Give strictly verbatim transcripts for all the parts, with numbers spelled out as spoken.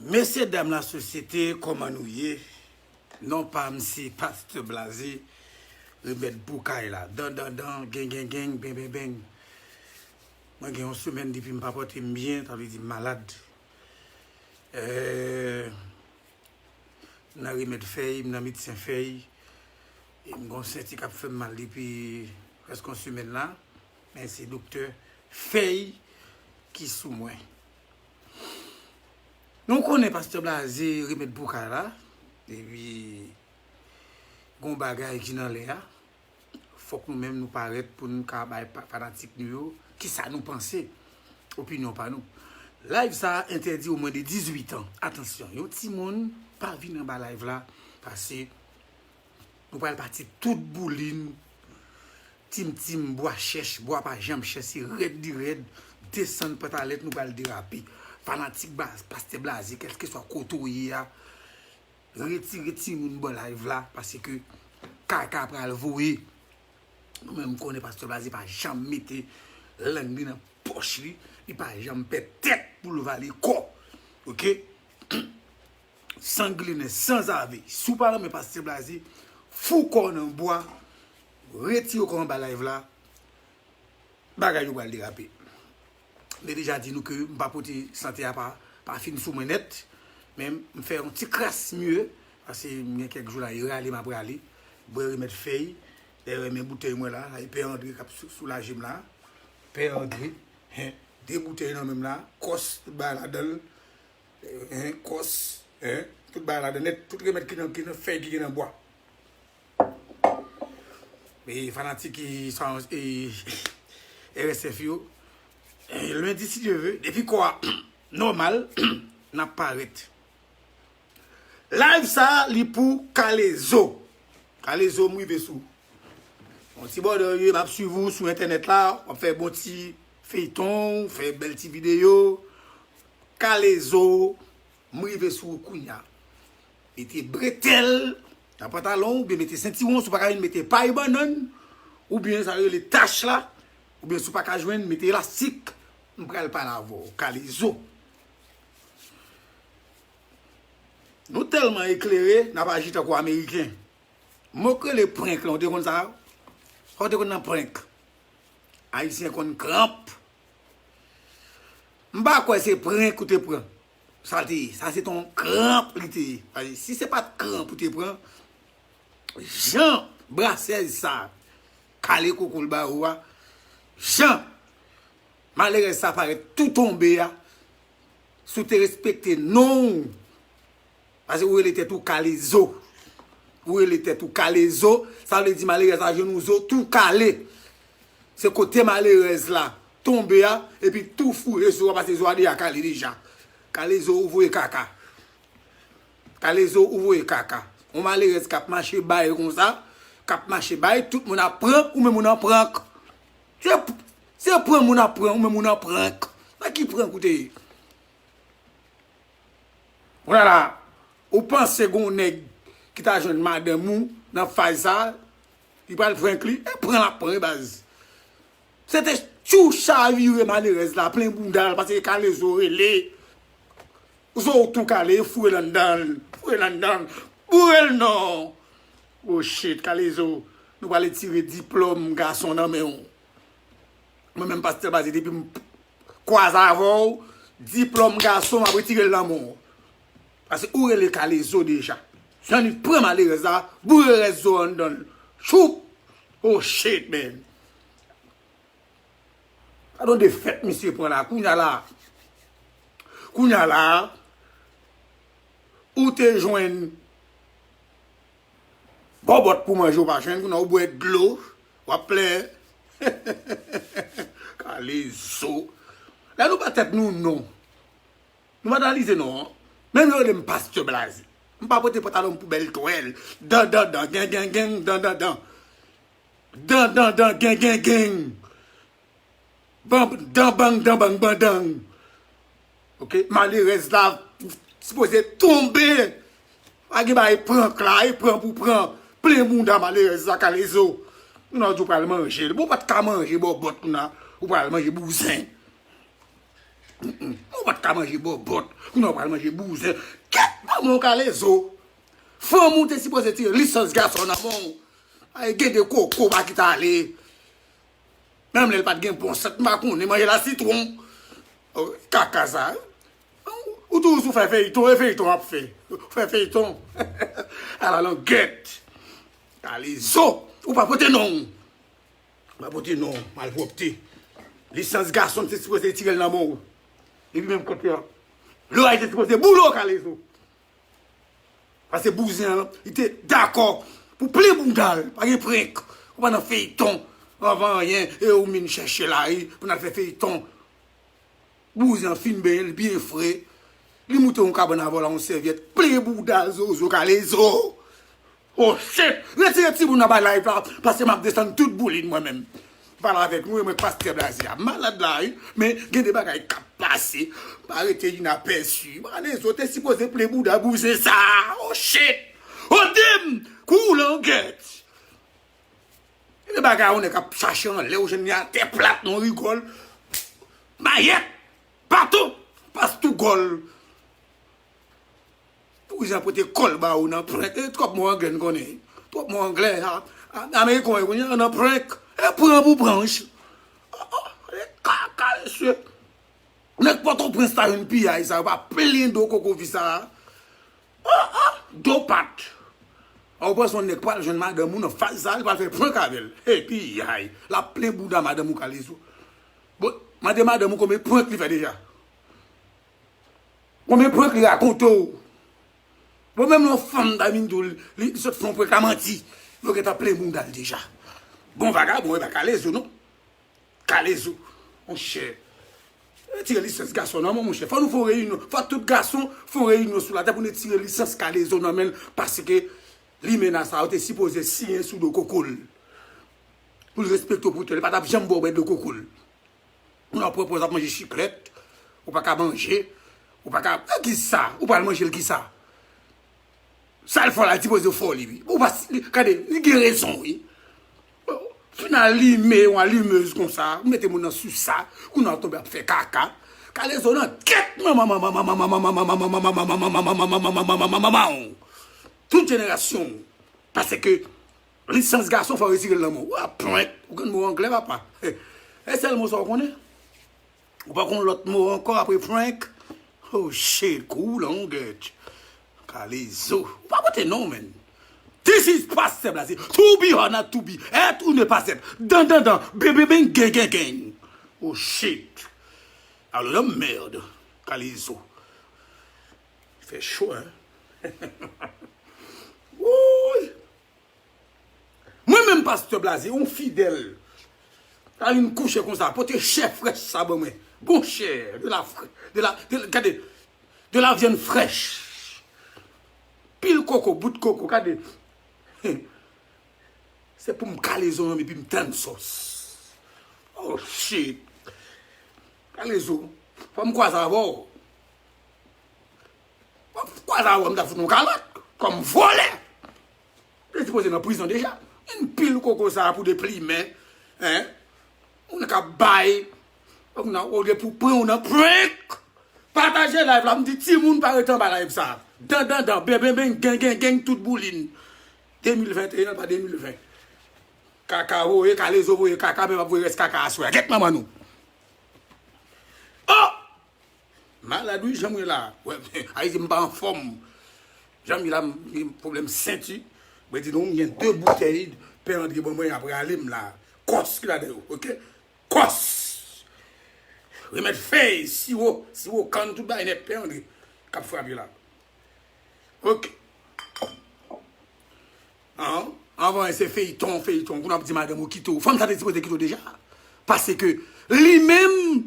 Mesye dam lasosyete, kòman nou ye? Non pa m se Pastè Blaze, remèd pou kay la. Dan, dan, dan, gen, gen, gen, ben, ben, ben. Mwen gen yon semèn depi m pa pote m byen, sa vle di m malad. Euh, m nan remèd fèy, m nan medsen fèy. E m gon senti k ap fè m mal depi prèske yon semèn la. Men se doktè fèy ki sou mwen. Nou konnen Pastè Blaze remèd pou kay la. Epi gon bagay ki nan lè a. Fòk nou menm nou parèt pou nou ka bay pa- fanatik nou yo kisa nou panse, opinyon pa nou. Live sa a entèdi o mwen de dizuit an. Atansyon, yon timoun pa vin anba live la, paske nou pral pati tout boulin, tim tim, bwa chèch, bwa pa janm chèch, se rèd li rèd, desann pantalèt, nou pral derape. Fanatik Bla- Pastè Blaze, kèlkeswa kote w ye a, retire timoun bò live la, paske kaka pral voye. Nou menm konnen Pastè Blaze pa janm mete lang li nan pòch li, li pa janm pè tèt pou l vale kò. Oke? San ginen, san zave. Si w pa renmen Pastè Blaze, fou kò w nan bwa, retire kò w anba live la, bagay yo pral derape. M te deja di nou ke m pa pote sante a pa, pa fin sou mwen nèt, men m fè yon ti kras mye, paske m gen kèk jou la, e rale m ap rale, bwè remèd fèy, dayè men boutèy mwen la, e Pè Andre k ap sou- soulaje m la, Pè Andre, hen, de boutèy nan men m la, kòs, tout bagay ladan l, hen, kòs, hen, tout bagay ladan nèt, tout remèd ki nan, ki nan fèy ki gen nan bwa. E fanatik ki sa e, R S F yo, e, lendi si Dye ve, depi kò a nòmal, n ap parèt. Live sa a, li pou Kalezo. Kalezo, m rive sou. Yon ti bòdè w ye, m ap swiv ou sou entènèt la, w ap fè bon ti feyton, fè bèl ti videyo. Kalezo, m rive sou ou kounya. Mete bretèl nan pantalon w, oubyen mete sentiwon, si w pa ka jwenn, mete pay bannann, oubyen sa yo rele tach la, oubyen si w pa ka jwenn, mete elastik. M pral pale avè w, Kalezo. Nou tèlman eklere, n ap aji tankou Ameriken. Mo k rele prank la, w te konn sa? Sa w te konn nan prank? Ayisyen konn kranp. M pa kwè se prank ou te pran. Sa l te ye. Sa se t on kranp li te ye. Paske si se pa t kranp ou te pran, jan brasèz sa kale koko l ba ou a, jan malerèz sa parèt tou tonbe a, si w te respekte non w, paske ou rele tèt ou Kalezo. Ou rele tèt ou Kalezo, sa vle di malerèz la jwenn yon zo tou kale. Se kote malerèz la tonbe a, epi tou foure zo a, paske zo a deja kale deja. Kalezo, ou voye kaka. Kalezo, ou voye kaka. Yon malerèz k ap mache bay konsa, k ap mache bay, tout moun ap pran, ou menm ou nan prank. Se, se pran moun ap pran, ou menm ou nan prank. Nan ki prank ou te ye? Kounye a la, ou panse gon nèg ki ta jwenn madanm ou nan faz sa, li pral prank li? E pran l ap pran wi baz. Se te tchou chavire malerèz la, plen bounda l, paske Kalezo rele. Zo w tou kale, foure l anndan l, foure l anndan l, boure l non. Oh shit, Kalezo, nou pral retire diplòm gason nan men w. Mwen menm Pastè Blaze, depi m kwaze avè w, diplòm gason, m ap retire l nan men w. Paske ou rele Kalezo deja. Jan li pran malerèz la, boure rès zo anndan l. Choup! Oh shit, man. Gade yon defèt misye pran la, kounye a la. Kounye a la, ou te jwenn bòbòt pou manje, ou pa jwenn, kounye a ou bwè dlo, w ap plenyen. Kalezo. Lè nou ba tèt nou non. Nou pa analize non. Menm yo rele m Pastè Blaze. M pa pote pantalon m pou bèl twèl. Dan, dan, dan, gen, gen, gen, dan, dan, dan. Dan, dan, dan, gen, gen, gen. Ban, dan, bang, dan, bang, bandang. Oke, malerèz la sipoze tonbe. Pa gen bagay prank la, e pran pou pran. Plen bounda malerèz la, Kalezo. Kounye a ou di ou pral manje l. Bon, ou pa t ka manje bòbòt, kounye a ou pral manje bouzen. Ou pa t ka manje bòbòt, kounye a w pral manje bouzen. Kèt manman w Kalezo. Fanm ou te sipoze tire lisans gason nan men w. Ay, gen de koko pa kite ale. Menm lè l pa t gen bon sant, m pa konnen, manje la sitwon. Oh, kaka sa. Ou toujou sou fè feyton, e feyton ap fè. Ou fè feyton. Ala langèt. Kalezo. Ou pa pote non. Ou pa pote non. Malpwòpte. Lisans gason, se sipoze tire l nan men w. Epi menm kote a. Lora te sipoze boule w Kalezo. Paske bouzen an, li te dakò pou plen bouda l. Pa gen prank. Ou pa nan feyton. Anvan anyen, e ou vin chèche lari pou n al fè feyton. Bouzen an fin benyen, li byen fre. Li moute yon kabann avè w la, yon sèvyèt. Plen bouda zozo Kalezo. Oh shit! Retire timoun anba live la, paske m ap desann tout boulin mwen menm. Pale avèk nou, e mwen pastè Blaze a. Malad la, wi, men gen de bagay k ap pase. M pa rete inapèsi. Kalezo te sipoze plen bouda bouzen sa. Oh shit! Oh dim! Kou langèt! Gen de bagay yon nèg ap chache anlè, ou jwenn li atè plat, non rigòl. Mayèt! Baton! Pas tou gòl. Pou jan pote kòl ba ou nan prank. E twòp mo anglè n konnen. Twòp mo anglè. A, a, Ameriken yo konnen nan prank. E pran pou pranch. Oh, oh, e kaka, mesye. Nèg Pòtoprens ta jwenn piyay sa, yo pa plen do koko fi sa. Oh, oh, do pat. A, ou panse yon nèg pral jwenn madanm ou nan faz sa, li pral fè prank avè l. Hey, piyay. L ap plen bouda madanm ou Kalezo. Bon, mande madanm ou konbyen prank li fè deja. Konbyen prank li rakonte w? Bon, menm yon fanm ta vin di w, li, li sot fè yon prank la manti. Yo gentan plen bouda l deja. Bon, vagabon, e pa Kalezo, non. Kalezo, monchè. Retire lisans gason nan men w, monchè. Fò nou fè yon reyinyon. Fò tout gason fè yon reyinyon sou latè pou nou retire lisans Kalezo nan men l. Paske limena sa yo te sipoze siyen sou do koko l. Pou l respekte w pou tèl. Li pa t ap janm ba w bwè dlo koko l. Moun ap pran pòz ap manje chiklèt. Ou pa ka manje. Ou pa ka. E kisa? Ou pral manje l kisa? Sa l fè w la, li sipoze fè w li, wi. Ou pa, li, gade, li gen rezon, wi. Fin alime yon alimez konsa, ou mete moun nan sou sa, kounye a w tonbe ap fè kaka. Kalezo nan kèt manman, manman, manman, manman, manman, manman, manman, manman, manman, manman, manman, manman, manman, manman, tout jenerasyon w. Paske lisans gason fò retire l nan men w. Ou ap prank, ou konn mo anglè, papa. E sèl mo sa w konnen? Ou pa konn lòt mo ankò apre prank? Oh shit, kou langèt. Kalezo. Ou pa pote non, man. This is Pastor Blaze. To be or not to be. Être ou ne pas être. Dan, dan, dan. Ben, ben, ben, gang, gang, gang. Oh shit. Alo nan mèd. Kalezo. Fè cho, hein? Woy. Mwen menm Pastè Blaze, yon fidèl, ta vin kouche konsa, pote chè frèch sa ban mwen. Bon chè, de la frè, de la, de, gade, de la viande fraîche. Pil koko, bout koko, gade. Se pou m Kalezo nan men epi m tann sòs. Oh shit. Kalezo, fò m kwaze avè w. Fò m kwaze avè w, m ta fout nou kalòt. Kòm vòlè. Te sipoze nan prizon deja. Yon pil koko sa pou de plimen. Hein? Moun k ap bay. Olye pou pran w nan prank. Pataje live la, m di timoun pa rete anba live sa. Dan, dan, dan, ben, ben, ben, gang, gang, gang, tout boulin. De mil venteyen pa de mil ven. Kaka voye, Kalezo voye kaka, men m ap voye rès kaka aswè a. Gèt manman nou. Oh! Malad wi, jan m ye la. Wè, Ayiti m pa anfòm. Jan m ye la, m gen pwoblèm senti. Mwen di nou, m gen de boutèy Pè Andre ban mwen apre ale m la. Kòs ki ladan yo, oke? Kòs! Remèd fèy, siwo, siwo kann, tout bagay nèt, Pè Andre k ap frape la. Oke. An, anvan se feyton, feyton, kounye a w ap di madanm ou kite w. Fanm sa te sipoze kite w deja. Paske li menm,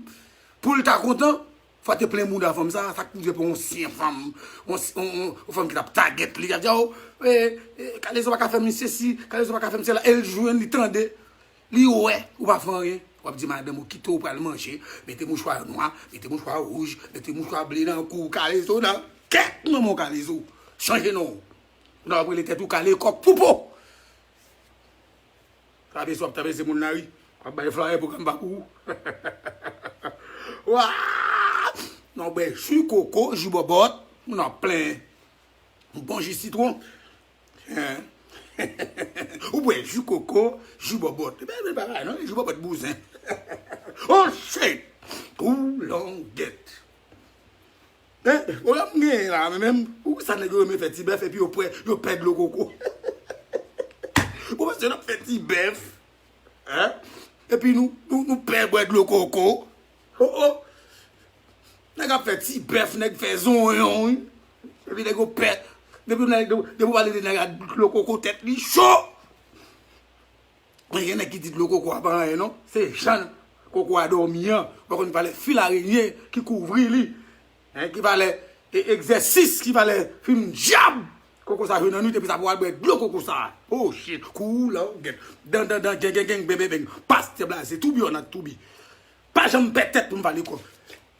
pou l ta kontan, fò te plen mouda fanm sa, sa k rive pou yon ansyen fanm, yon, yon, yon, yon fanm ki t ap tagèt li, y ap di, oh, eh, eh, Kalezo pa ka fè m sesi, Kalezo pa ka fè m sela, e l jwenn, li tande. Li wè, ou pa fè anyen. W ap di madanm ou kite w pral manje, mete mouchwa nwa, mete mouchwa wouj, mete mouchwa ble nan kou w, Kalezo nan kèt manman w Kalezo. Chanje non w. Kounye a w ap rele tèt ou Kale kòk pou po. Trapezi w ap trapezi moun nan ri. W ap bay flayè pwogram pa pou ou. Wa! Non, bwè ji koko, ji bòbòt, moun ap plenyen. Bon ji sitwon. Hein? Ou bwè ji koko, ji bòbòt. Ebyen, men pa bagay non, ji bòbòt bouzen. Oh shit! Ou longèt. Eh, pwoblèm m genyen la, men menm, poukisa nèg yo renmen fè ti bèf epi yo pè, yo pè dlo koko? Ou panse n ap fè ti bèf? Hein? Epi nou, nou, nou pè bwè dlo koko. Oh, oh. Nèg ap fè ti bèf, nèg fè zonyon, wi. Epi nèg yo pè. Depi nèg, depi w pale de nèg a dlo koko, tèt li cho. Men gen nèg ki di dlo koko a pa anyen, non. Se jan koko a dòmi an. Ou pa konn valè fil arenyen ki kouvri li. Hein, ki valè e, egzèsis, ki valè fim dyab. Koko sa jwe nan nwit, epi sa pou al bwè dlo koko sa. Oh shit, kou longèt. Dan, dan, dan, gen, gen, gen, ben, ben, ben. Pastè blaze, to be or not to be. Pa janm pè tèt pou m pale kò.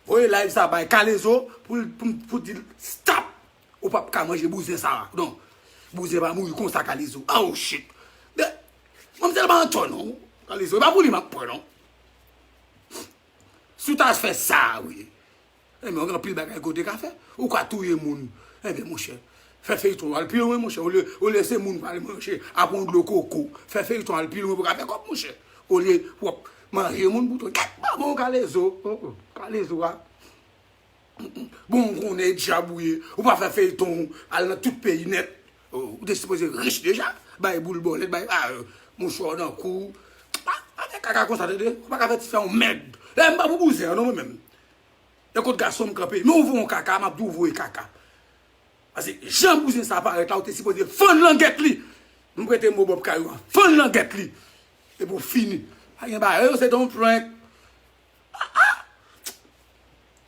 Voye live sa bay Kalezo pou, pou, pou di l stop. Ou p ap ka manje bouzen sa. Non. Bouzen pa mouri konsa, Kalezo. Oh shit. De, manmzèl pa antò non. Kalezo, e pa pou li m ap pran non. Si w ta fè sa, wi. Ebyen, ou gen anpil bagay ke w te ka fè. Ou ka touye moun. Ebyen, monchè, fè feyton al pi lwen, monchè. Olye, olye se moun pral manje, ap pran dlo koko. Fè feyton al pi lwen pou w ka fè kòb, monchè. Olye w ap manje moun pou tou. Gèt manman w, Kalezo. Oh, oh, Kalezo a. Bon, ou konnen e dyab ou ye. Ou pa fè feyton, al nan tout peyi nèt. Oh, ou te sipoze rich deja. Bay boul bòlèt, bay, ah, euh, mouchwa w nan kou. Pa, pa fè kaka konsa, tande. Ou pa ka fè ti fè yon mèd. E m pa pou bouzen an, non, mwen menm. E kot gason m kanpe. Men ou voye yon kaka, m ap di w voye kaka. Paske jan bouzen sa parèt la, ou te sipoze fann langèt li. M prete mo Bòb Kayou an. Fann langèt li. Epi w fini. Pa gen bagay, yo, se te yon prank. Ah, ah!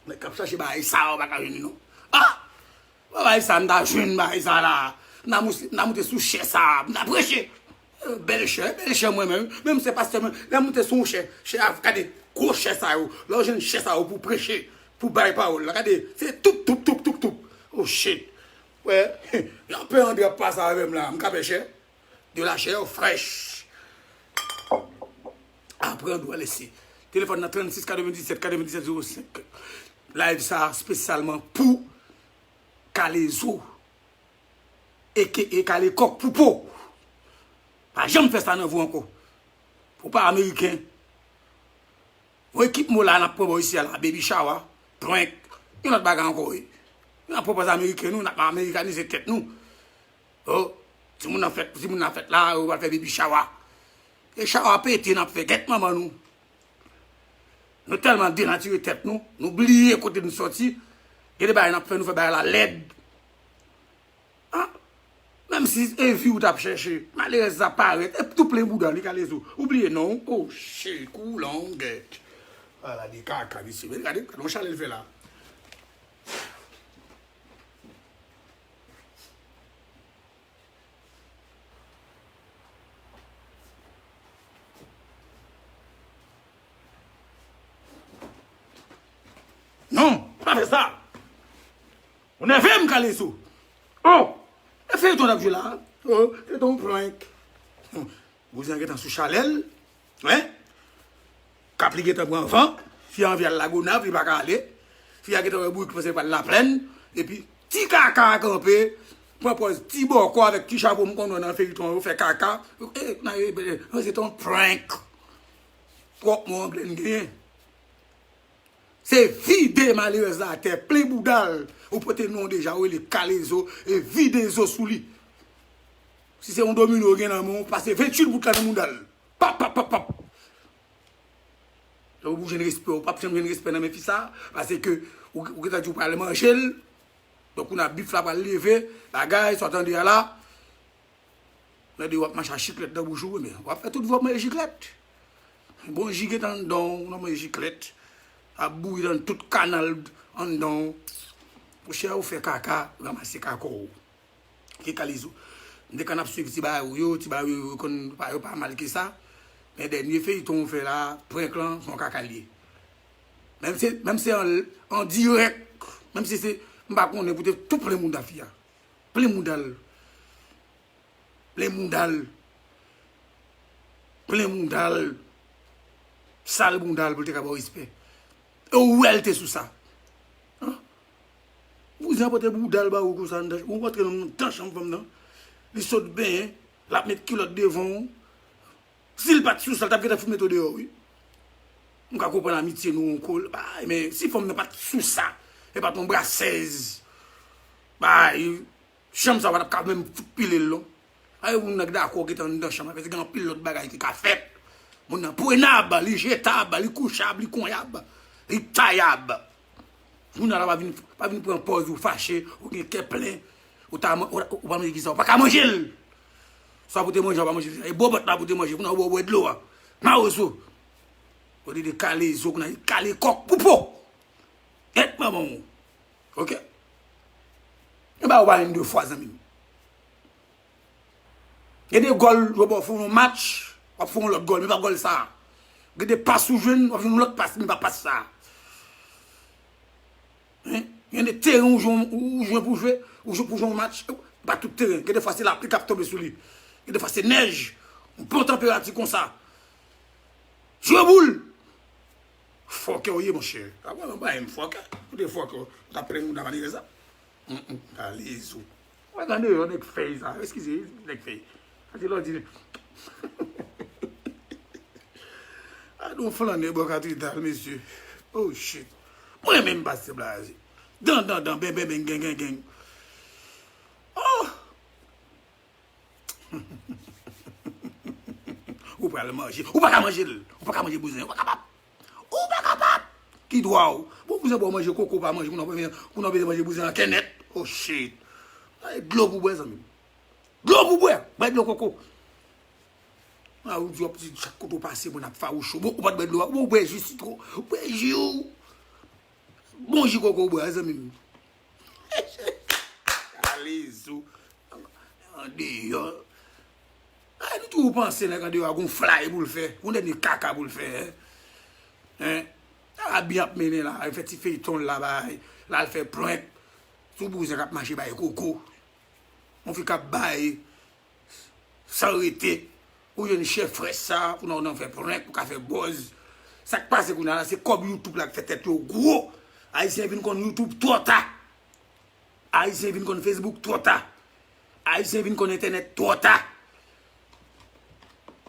Nèg k ap chache bagay sa yo pa ka jwenn li non. Ah! Bagay sa, m ta jwenn bagay sa la. M ta moute, m ta moute sou chè sa, m ta preche. Eh, bèl chè, bèl chè mwen menm. Menm se pastè mwen, lè m moute sou yon chè, chè a, gade, gwo chè sa yo. Lè w jwenn chè sa yo pou preche, pou bay pawòl la, gade, se toup, toup, toup, toup, toup. Oh shit. Wè, yon pe André ap pase avè m la, m ka pè chè. De la chair fraîche. Aprann ou lese. Telefòn nan trannsis katrevendisèt katrevendisèt zewo senk. Live sa espesyalman pou Kalezo. Eke e kale kòk pou po. Pa janm fè sa nan vi w ankò. Ou pa ameriken. Yon ekip mo la n ap pran bò isi a la, baby shower, prank, yon lòt bagay ankò wi. N ap pran pòz ameriken nou, n ap amerikanize tèt nou. Oh, timoun nan fèt, timoun nan fèt la, yo pral fè baby shower. E shower pete n ap fè, gèt manman nou. Nou tèlman denatire tèt nou, nou bliye kote nou sòti. Gen de bagay n ap fè, nou fè bagay la lèd. Ah, menm si e vi w t ap chèche, malerèz sa parèt, e tou plen bouda li, Kalezo. Ou bliye non w? Oh shit, kou longèt. Ala de kaka, mesye. Men gade, gade yon chalè l fè la. Non, pa fè sa. Ou nève m, Kalezo. Oh, e feyton n ap jwe la. Oh, se te yon prank. Hmm. Bouzen an gentan sou chalè l. Hein? Kap li gentan pran van. Fi a anvi al Lagonav, li pa ka ale. Fi a gentan wè bourik panse l pral Laplèn. Epi, ti kaka a kanpe. Pran pòz ti bòkò avèk ti chapo m konn wè nan feyton yo fè kaka. Eh, nan, eh, eh, se te yon prank. Twòp mo anglè n genyen. Se vide malerèz la atè, plen bouda l. Ou pote non deja, ou rele Kalezo, e vide zo sou li. Si se yon domino ou gen nan men w, pase venntuit bout la nan bouda l. Pap, pap, pap, pap. Lè ou jwenn respè, ou p ap janm jwenn respè nan men fi sa, paske ou, ou gentan di ou pral manje l. Donk, kounye a bif la pral leve, bagay, sa w tande a la. Tande w ap mache ak chiklèt nan bouch ou, men w ap fè tout vi w ap manje chiklèt. Bon ji gentan anndan w, w nan manje chiklèt. Ap bouyi nan tout kanal anndan w. Monchè, ou fè kaka, ranmase kaka w. Ki Kalezo. M te konn ap swiv ti bagay ou yo, ti bagay ou yo konn pa, yo pa mal ke sa. Men dènye feyton ou fè la, prank lan, se yon kaka l ye. Menm se, menm se an, an dirèk, menm si se, m pa konnen pou te tou plen mouda fi a. Plen mouda l. Plen mouda l. Plen mouda l. Sal mouda l pou l te ka ba w respè. E ou wè l te sou sa. Bouzen pote bouda l ba ou konsa anndan, ou rantre nan anndan chanm fanm nan. Li sot benyen, l ap met kilòt devan w. Si l pa t sou sa, l t ap gentan fout mete w deyò, wi. M ka konprann amitye nou ankò, bay, men si fanm nan pa t sou sa, e pa t yon brasèz, bay, chanm sa pa t ap ka menm fout pile l, non. Ay, moun nan ki dakò gentan anndan chanm la, paske gen anpil lòt bagay ki ka fèt. Moun nan prenab, li jetab, li kouchab, li konyab, li tayab. Moun nan la pa vin, pa vin pran pòz ou fache, ou gen kè plen, ou ta, ou, ou pa manje ki sa, ou pa ka manje l. Sa pou te manje, ou pa manje, e bòbòt la pou te manje, kounye a ou bò bwè dlo a. Mawos ou. Ou te de kale zo, kounye a kale kòk pou po. Èt manman ou. Oke? E ba ou pa menm de fwa, zanmi m. Gen de gòl, yo ba w fè yon match, w ap fè yon lòt gòl, men pa gòl sa. Gen de pas ou jwenn, w ap jwenn yon lòt pas, men pa pas sa. Hein? Gen de teren ou jwenn, ou jwenn pou jwe, ou jwe pou jwe yon match, pa tout teren. Gen de fwa se lapli k ap tonbe sou li. Gen de fwa se nèj, yon bon tanperati konsa. Tire boul! Fòkè w ye, monchè. A, mwen, mwen, mwen, fòkè. Ou te fòkè, ou t ap plenn moun nan malere sa. Kalezo. Mwen gade yo, nèg fèy sa. Eskize, nèg fèy. Sa se lò di. A, nou flannè bò katedral, mesye. Oh, shit. Mwen menm, pastè Blaze. Dan, dan, dan, ben, ben, ben, gen, gen, gen. Oh! Ou pral manje. Ou pa ka manje l. Ou pa ka manje bouzen. Ou pa kapab. Ou pa kapab. Ki dwa w? Bon, bouzen pou w manje koko, pa manje. Pou nou, pou nou manje bouzen an kènèt. Oh, shit. Ay, dlo pou bwè, zanmi m. Dlo pou bwè. Bay dlo koko. A, ou di w ap di chak kote w pase, moun ap fawouch ou. Bon, ou pa t bwè dlo a. Ou bwè ji sitwon. Ou bwè ji w. Bon ji koko ou bwè, zanmi m. Kalezo. Andeyò. Ay, nou toujou panse nèg andeyò a gon flay pou l fè, gon dènye kaka pou l fè, hein? Hein? Abi ap mennen la, al fè ti feyton l la, bay, l al fè prank sou bouzen k ap mache bay koko. Yon fi k ap bay san rete. Ou jwenn chèf frè sa, pou nan, nan fè prank, pou ka fè buzz. Sa k pase kounye a la, se kòb YouTube la k fè tèt yo gwo. Ayisyen vin konn YouTube twò ta. Ayisyen vin konn Facebook twò ta. Ayisyen vin konn entènèt twò ta.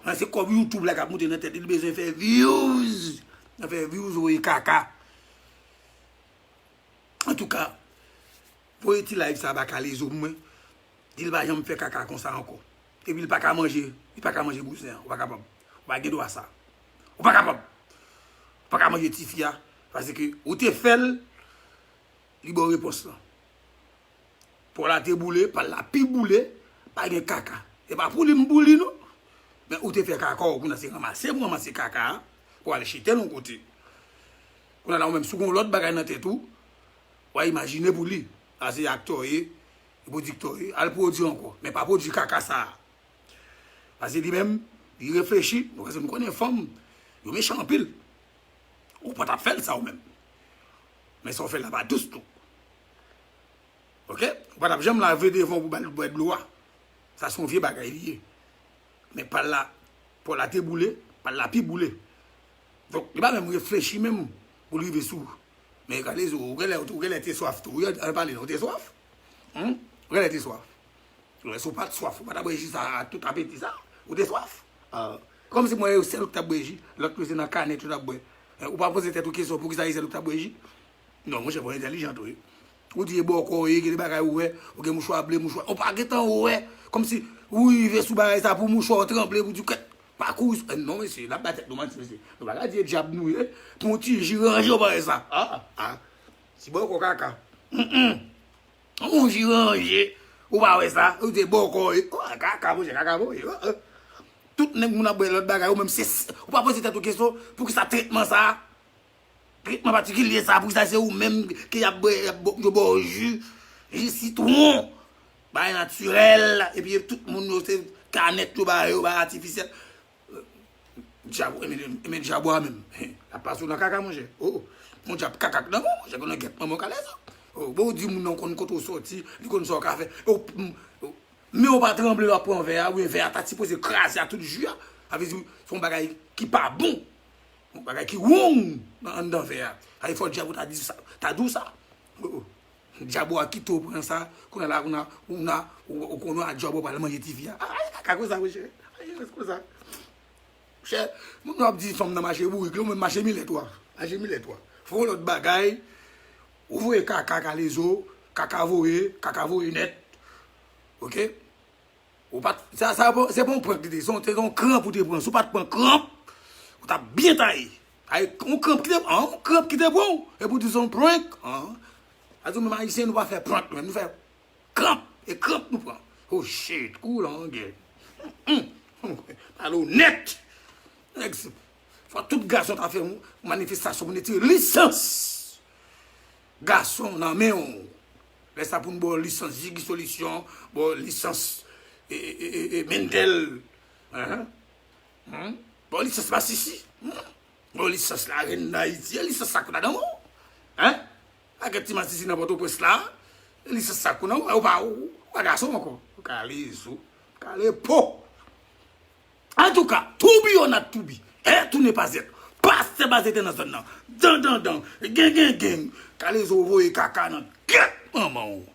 Nan se kòb YouTube la k ap moute nan tèt li, li bezwen fè views. Nan fè views, voye kaka. Antouka, voye ti live sa ba Kalezo pou mwen. Di l pa janm fè kaka konsa ankò. Epi l pa ka manje, li pa ka manje bouzen an. Ou pa kapab. Ou pa gen dwa sa. Ou pa kapab. Ou pa ka manje tifi a. Paske ou te fè l, li ba w repons lan. Pòl la te boule, pa l la pi boule, pa gen kaka. E pa pou li m pou li non. Men ou te fè kaka w, kounye a se ranmase m ranmase kaka a, pou al jete l yon kote. Kounye a la ou menm, si w gen yon lòt bagay nan tèt ou, w a imajine pou li. A se aktè w ye, pwodiktè w ye, al pwodui ankò. Men pa pwodui kaka sa a. Paske li menm, li reflechi, nou, paske nou konnen fanm, yo mechan anpil. Ou pa t ap fè l sa ou menm. Men sa w fè la pa dous tou. Oke? Ou pa t ap janm lave devan w pou ba l bwè dlo a. Sa se yon vye bagay li ye. Men pa l la, pa l la te boule, pa l la pi boule. Donk, li pa menm reflechi menm pou l rive sou ou. Men Kalezo, ou genlè, ou genlè te swaf tou. Wi, ann pale non, ou te swaf? Humm? Ou genlè te swaf. Lè si w pa t swaf, ou pa t ap bwè ji sa a tout apeti sa. Ou te swaf? Ah. Kòmsi mwen e sèl ou k t ap bwè ji, lòt yo se nan kanèt yo t ap bwè. Eh, ou pa poze tèt ou kesyon poukisa e sèl ou k t ap bwè ji? Non, monchè, fò entèlijan tou, wi. Ou di e bòkò w ye, gen de bagay ou wè, ou gen mouchwa ble, mouchwa, ou pa gentan wè. Kòmsi ou rive sou bagay sa pou mouchwa w tranble, pou di kèt, pa kouri sou, eh, non, mesye, n ap bay tèt nou manti, mesye. Nou pa ka di e djab nou ye, pou yon ti ji ranje w pa wè sa. Ah, ah. Ti bòkò kaka. Mm, mm. Yon ji ranje, ou pa wè sa, ou te bòkò, e, oh, kaka, monchè, kaka, monchè, oh, oh. Tout nèg moun ap bwè lòt bagay, ou menm se, ou pa poze tèt ou kesyon, poukisa tretman sa, tretman patikilye sa, poukisa se ou menm ke y ap bwè, y ap bò, yo ba w ji, ji sitwon, bagay natirèl, epi tout moun yo se kanèt yo ba yo, bagay atifisyèl. Djab, enben, enben djab ou a menm. L ap pase w nan kaka, monchè. Oh, oh. Yon djab kaka k nan men w, monchè, konnen gèt manman w kale sa. Oh, bon, ou di moun nan konn kote w sòti, li konn sa w ka fè. Oh, m, oh. Men w pa tranble lè w ap pran vè a, oubyen vè a ta sipoze kraze a tout ji a. Sa vle di, se yon bagay ki pa bon. Yon bagay ki wrong nan anndan vè a. Sa vle fò djab ou ta di sa, ta di w sa. Oh, oh. Djab ou a kite w pran sa, kounye a la, kounye a, ou na, ou, ou konnen a djab ou pral manje tifi a. Ay, kaka konsa, monchè. Ay, konsa. Chè, moun yo ap di fanm nan mache bourik, li menm mache milèt ou a. Mache milèt ou a. Fè yon lòt bagay, ou voye kaka, Kalezo, kaka voye, kaka voye nèt. Oke? Ou pa t, sa, sa, se pa yon prank li te, se yon, se yon kranp ou te pran. Si w pa t pran kranp, ou t ap byen taye. Ay, yon kranp ki te, an, yon kranp ki te pran w. Epi w di se yon prank, an. A di menm ayisyen, nou pa fè prank, nou menm, nou fè kranp. E kranp nou pran. Oh shit, kou la, an gè. Pale onèt. Nèg, se, fò tout gason ta fè yon manifestasyon pou n retire lisans gason nan men w. Lè sa pou n ba w lisans Jigi Solisyon, ba w lisans e, e, e, e, e, Mendel. Hein? Hmm? Ba w lisans Masisi. Hmm? Ba w lisans Larèn Dayiti. E lisans sa k nan men w? Hein? Pakèt ti Masisi nan Pòtoprens la. E lisans sa k nan men w? Ou pa, ou pa gason ankò. Ou kale zo. Kale po. Antouka, to be or not to be, être ou ne pas être, pastè Bazètè nan zòn nan, dan dan dan, gen gen gen, Kalezo voye kaka nan gèt manman w.